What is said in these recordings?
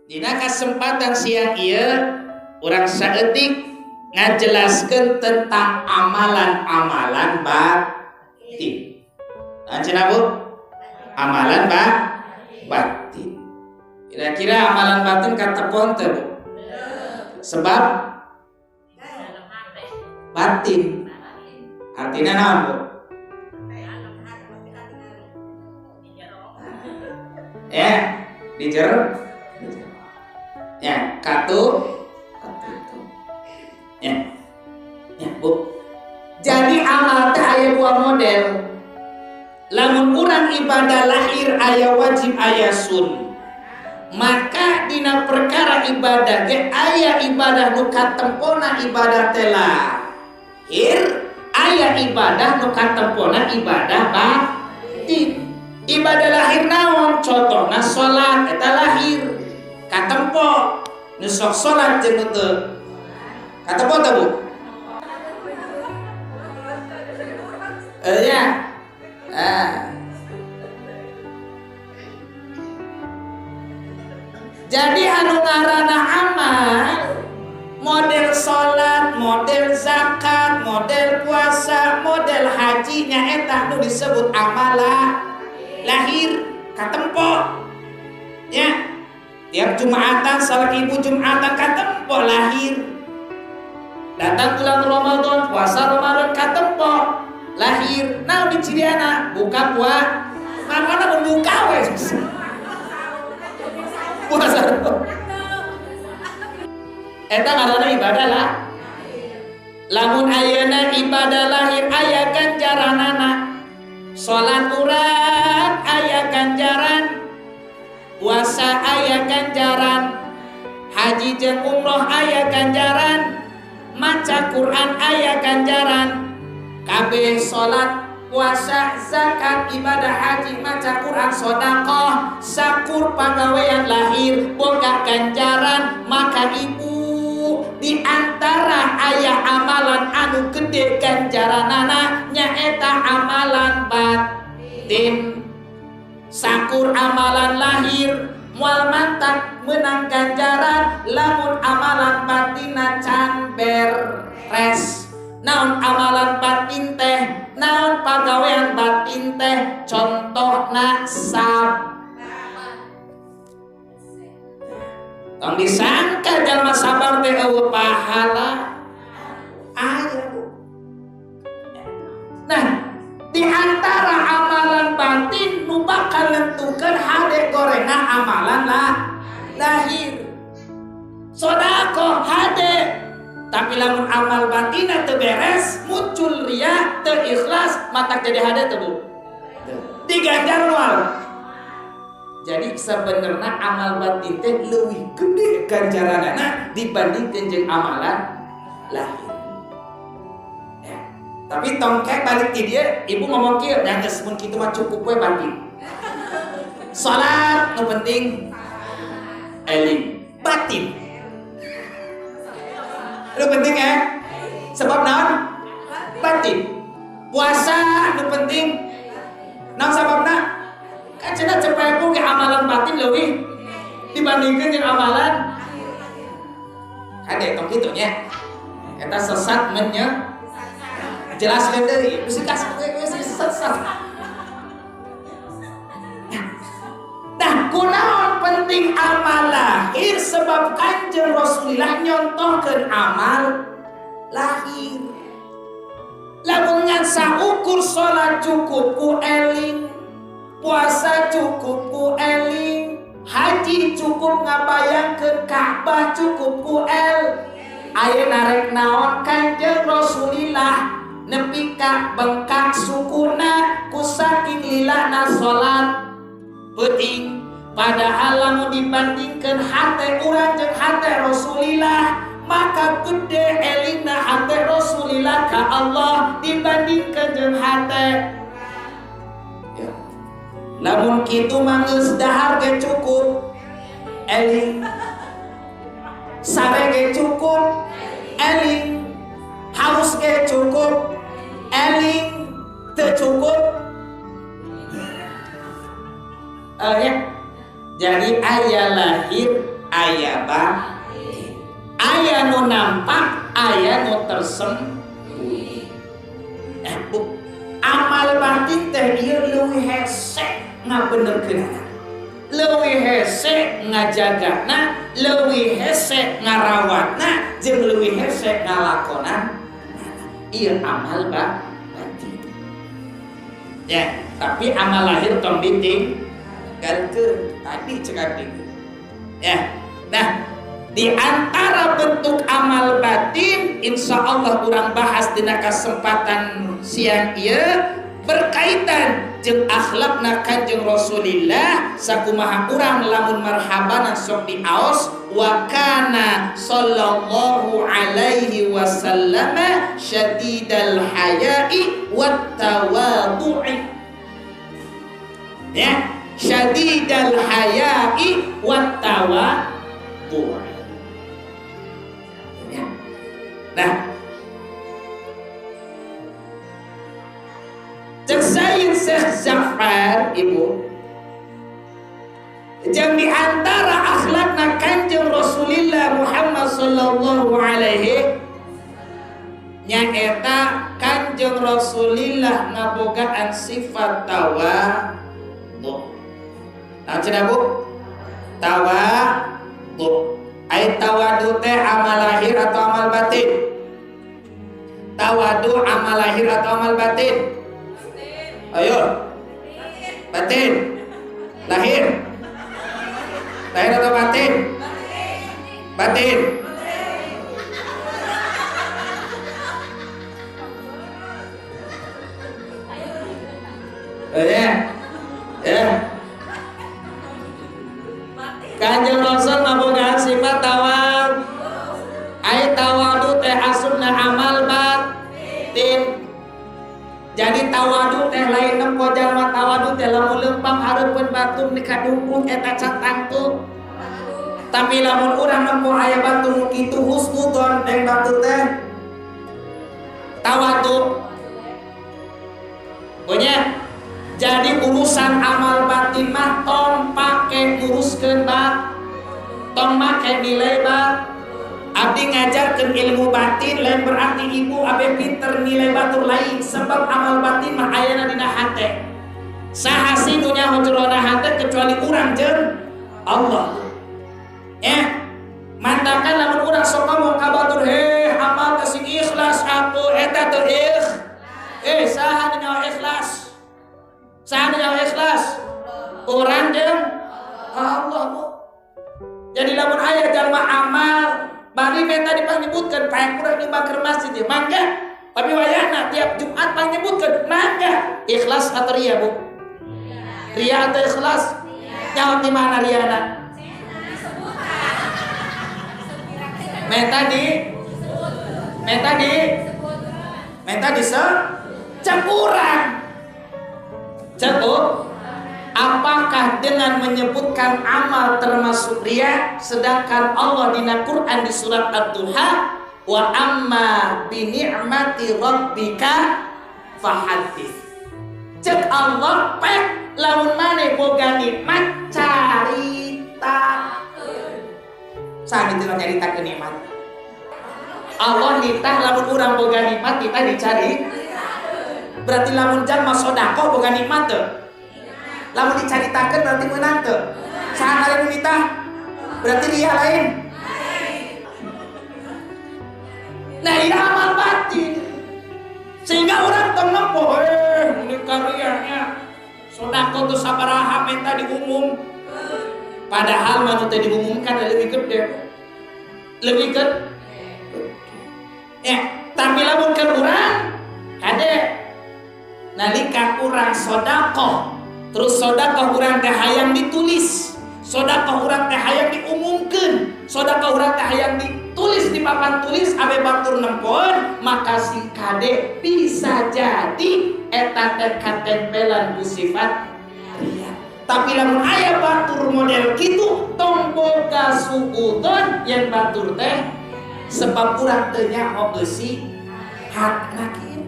Dina kesempatan siang ieu urang saeutik ngajelaskeun tentang amalan-amalan batin. Nah, cenah Bu? Amalan batin. Kira-kira amalan batin katepon teu, Bu? Sebab batin. Artinya naon, Bu? Ya, di jero. Ya, katu. Ya. Ya, Bu. Jadi amal teh aya dua model. Lamun urang ibadah lahir aya wajib aya sun. Maka dina perkara ibadah ge aya ibadah nu katempona ibadah teh lahir, aya ibadah nu katempona ibadah batin. Ibadah lahir naon? Contohna salat eta lahir. Katempo nu sok salat jeung nu teu. Katempo teu, Bu? Ya. Ah. Jadi anu ngaranna amal model salat, model zakat, model puasa, model haji nya eta nu disebut amalan lahir katempo. Ya. Tiap Jumatan salat ibu Jumatan katempo lahir. Datang bulan Ramadan, puasa Ramadan katempo lahir. Nah di ciriana buka puasa. Mana mun buka we. Puasa. Eta ngaranna ibadah lah. Lamun ayeuna ibadah lahir aya ganjaranana. Salat urang aya ganjaran, puasa aya ganjaran, haji jeung umroh aya ganjaran, maca Quran aya ganjaran. Kabeh salat, puasa, zakat, ibadah haji, maca Quran, sedekah, sakur pagawean lahir boga ganjaran. Maka ibu di antara aya amalan anu gede ganjaranana nyaeta amalan batin. Sakur amalan lahir moal mantak menang ganjaran lamun amalan batinna can beres. Naon amalan batin teh? Naon pagawean batin teh? Contohna sabar. Tong disangka jalma sabar teh eueuh pahala. Aya, Bu. Nah, di antara amalan batin nu bakal nentukeun hade gorengna amalan lah lahir. Sedekah hade, tapi lamun amal batinna teu beres, muncul riya, teu ikhlas, matak jadi hade teu, Bu? Diganjar moal. Jadi sebenarnya amal batin teh leuwih gede ganjaranana dibandingkeun jeung amalan lahir. Ya. Tapi tongkek balik ti dieu, ibu ngomong kieu, da geus mun kitu mah cukup we batin. Salat nu penting eling, batin. Nu penting ya. Sebab naon? Batin. Puasa nu penting naon sababna? Kan cenah cepet ke amalan batin leuwih dibandingkeun jeung amalan kade tong kitu nya. Eta sesat mennya jelaskeun deui bisi kasih sesat. Nah, kunaon penting amal lahir? Sebab Kanjeng Rasulullah nyontohkeun amal lahir. Lamun ngan saukur salat cukup ku eling, puasa cukup ku eling, haji cukup ngabayangkeun Ka'bah cukup ku el. Ayeuna rek naon Kanjeng Rasulillah nepi ka bengkak sukuna ku saking lilana salat peuting. Padahal lamun dibandingkeun hate urang jeung hate Rasulillah, maka gede elingna hate Rasulillah ka Allah dibandingkeun jeung hate. Ya. Lamun kitu mah geus dahar ge cukup eling, sare ge cukup eling, haus ge cukup eling, teu cukup. Ya. Jadi aya lahir, Aya batin. Aya nu nampak, aya nu tersembunyi. Bu, amal batin teh ieu leuwih hese ngabenerkeunana. Leuwih hese ngajagana, leuwih hese ngarawatna, jeung leuwih hese ngalakonan. Ieu amal batin. Ya, tapi amal lahir tong ditinggalkeun. Tadi cek abdi. Ya. Nah, di antara bentuk amal batin insya Allah urang bahas dina kesempatan siang ieu berkaitan jeung akhlakna Kanjeng Rasulillah sakumaha urang lamun marhabanan sok diaos wa kana sallallahu alaihi wasallam syadidal haya'i wat tawadhu'i. Ya, syadidal haya'i wat tawadhu'i. Ya. Nah, cek Sayyid Syekh Ja'far ibu, yang di antara akhlakna Kanjeng Rasulillah Muhammad sallallahu alaihi nyaeta Kanjeng Rasulillah ngabogaan sifat tawadhu. Nah, cenah Bu, tawadhu. Ai tawadhu teh amal lahir atau amal batin? Tawadhu amal lahir atau amal batin? Ayo. Batin. Lahir. Lahir atau batin? Batin. Ya. Ya. Kanjeng Rasul ngabogaan sifat tawadhu. Ai tawadhu teh asupna amal batin. Jadi tawadu teh lain nempo jalma tawadu teh lamun lempang hareupeun batur ni kadungkung eta catangtu. Tapi lamun urang nempo aya batur nu kitu husnudzon deng batur teh tawadu. Punya. Jadi urusan amal batin mah tong pake nguruskeun bat, tong make nilai bat. Abdi ngajarkeun ilmu batin lain berarti ibu abe pinter nilai batur lain, sebab amal batin mah ayana dina hate. Saha sih nu nyaho jerona hate kecuali urang jeung Allah. Ya, mantakan lamun urang sok ngomong ka batur, heh amal teh sing ikhlas atuh eta teu saha nu nyaho ikhlas? Saha nu nyaho ikhlas? Urang jeung Allah, Bu. Jadi lamun aya jalma amal bari meta dipangnyebutkeun pae kurang nyumbang ke masjid ya mangga, tapi wayahna tiap Jumat pangnyebutkeun mangga. Ikhlas atau ria, Bu? Ria atau ikhlas? Nyaho di mana riana? Meta di meta di meta di se cek urang. Cek apakah dengan menyebutkan amal termasuk ria, sedangkan Allah dina Quran di surat Ad-Duha wa amma bi ni'mati rabbika fahaddits. Cek Allah pek lamun maneh boga nikmat caritakeun. Saha kitu nyaritakeun nikmat? Allah nitah lamun urang boga nikmat kita dicari. Berarti lamun jalma sedekah boga nikmat teu? Lamun dicaritakeun berarti meunang teu? Saha lain nu nitah? Berarti ria lain. Nah, ini amal batin. Sehingga orang tong nempo, ini karyanya. Sedekah teu sabaraha menta diumum. Padahal mah teu diumumkan lebih gede. Lebih gede. Ya, tapi lamun keur urang kade nalika urang sedekah, terus sedekah urang teh hayang ditulis, sedekah urang teh hayang diumumkeun, sedekah urang teh hayang ditulis di papan tulis abe batur nempon, maka sing kade bisa jadi eta teh katempelan ku sifat ria. Tapi lamun aya batur model kitu tong boga suudzon yen batur teh sebab urang teu nyaho eusi hakna kieu.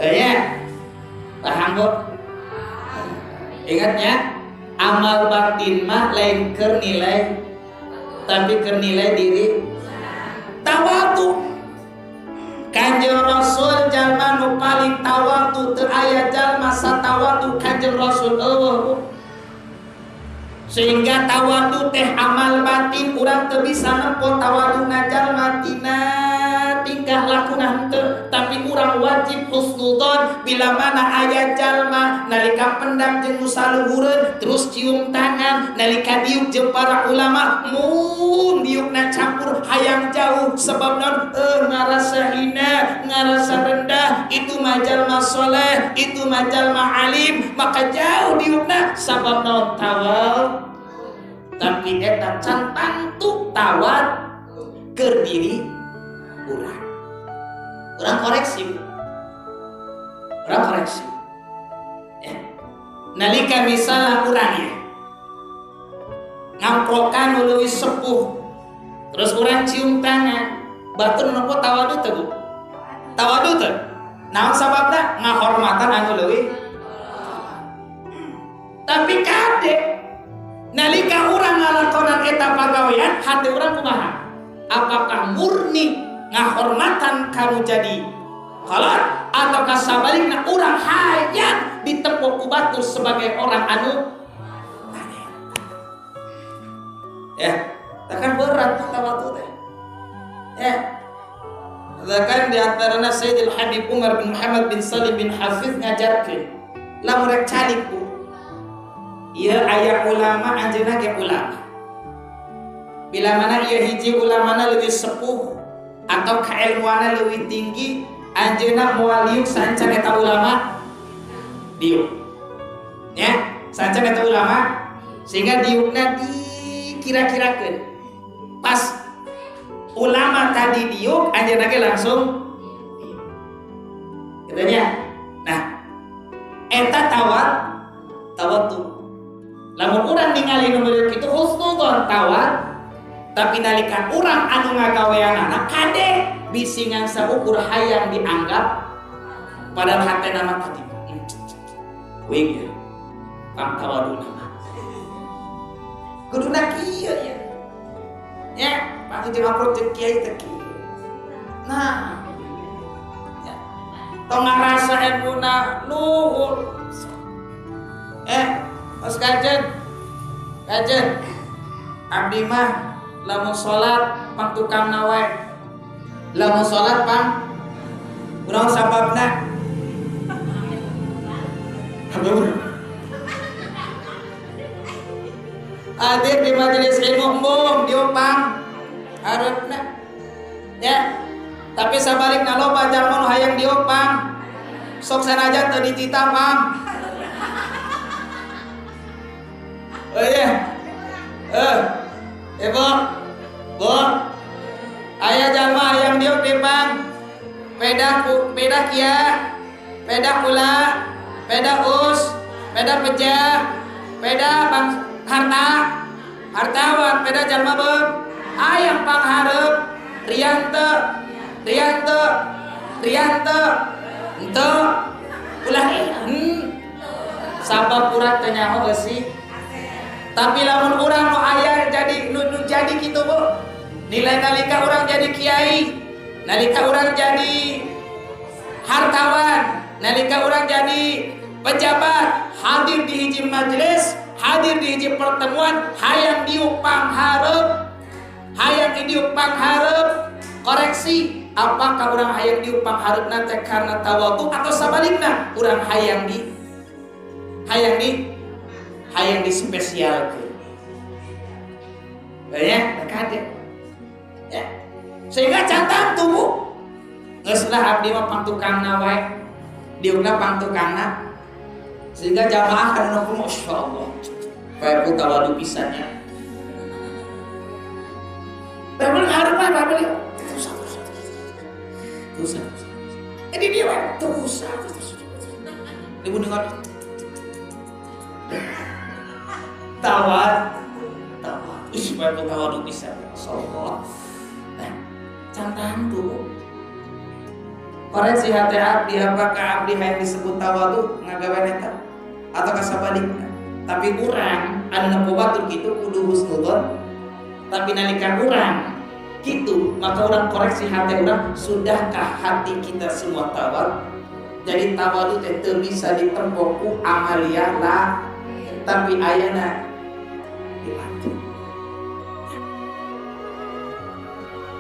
Ya, paham Bu? Ingatnya, Amal batin mah lain keur nilai tapi keur nilai diri. Tawadu. Kanjeng Rasul jalma nu paling tawadu teu aya jalma satawadu Kanjeng Rasul eueuh. Sehingga tawadu teh amal batin urang teu bisa nempo tawaduna jalma tina tingkah lakuna henteu, tapi urang wajib husnudzon bila mana aya jalma nalika pendam jeung nu saluhureun terus cium tangan, nalika diuk jeung para ulama mun diukna campur hayang jauh sebab naon ngarasa hina, ngarasa rendah, itu mah jalma soleh, itu mah jalma alim, maka jauh diukna sabab naon tawal. Tapi eta can tangtu tawad keur diri urang. Urang koreksi. Urang koreksi. Ya. Nalika misalnya urang ya ngamprokan nu leuwih sepuh terus urang cium tangan, batur nempo tawadu teu Bu? Tawadu teu? Naon sababna? Ngahormatan anu leuwih. Tapi kade nalika urang ngalakonan eta pagawean, hati urang kumaha? Apakah murni ngahormatan kamu jadi kolot ataukah sabalikna urang hayang ditempo ku batur sebagai orang anu ya, kan berat tawadu teh. Ya. Bahkan di antarana Sayyidil Habib Umar bin Muhammad bin Salim bin Hafiz ngajarkeun lamun rek calik Bu. Ieu aya ulama anjeunna ge ulama. Bila mana ieu hiji ulamana leuwih sepuh atau kailmuanna leuwih tinggi, anjeunna moal liuk sancan eta ulama diuk. Ya, sancan eta ulama sehingga diukna dikira-kirakeun. Pas ulama tadi diuk, anjeunna ge langsung diuk. Katanya. Nah, eta tawadu. Lamun urang ningali nu model kitu husnudzon tawad, tapi nalika urang anu ngagaweanana kade bisi ngan saukur hayang dianggap padahal hatena mah tadi wing ya pang tawaduna mah kuduna kieu ya ya pang jeung amprok jeung kiai teh kieu. Nah ya tong ngarasa ilmuna luhur pas kajen abdi mah lamun salat pang tukangna wae, lamun salat pang urang sababna hadir di majelis ilmu embung diopang hareupna ya, tapi sabalikna loba jalma nu hayang diopang sok sanajan teu dititah pang. Oh iya. Ibu. Bu. Aya jalma hayang diuk di pang. Peda kia, peda kula, peda us, peda peja, peda pang harta, hartawan, peda jalma beum. Hayang panghareup, rian teu, rian teu, rian teu, henteu. Ulah sabab urang teu nyaho eusi. Tapi lamun urang nu aya jadi nu jadi kitu Bu. Nilai nalika urang jadi kiai, nalika urang jadi hartawan, nalika urang jadi pejabat, hadir di hiji majelis, hadir di hiji pertemuan, hayang diuk panghareup, hayang diuk panghareup, koreksi apakah urang hayang diuk panghareupna teh karena tawadu atau sabalikna urang hayang di spesialkeun. Ya, kade. Ya. Sehingga catang tubuh geus lah abdi mah pangtukangna wae. Diukna pangtukangna. Sehingga jamaah kan nu masyaallah. Bae tawadu pisan nya. Bae ngarepan bae terus terus. Terus. Ini dia wae terus terus. Ibu dengar tawad tawad supaya tawadu bisa masyaallah. Nah, cantan tuh koreksi hati abdi, apakah abdi hayang disebut tawadu ngagawean eta atau kasabalikna Tapi urang anu nempo batur kitu kudu husnudzon. Tapi nalika urang gitu, maka urang koreksi hati urang, sudahkah hati kita semua tawadu? Jadi tawadu teh teu bisa ditempo ku amaliyah lah, tapi ayana di hati.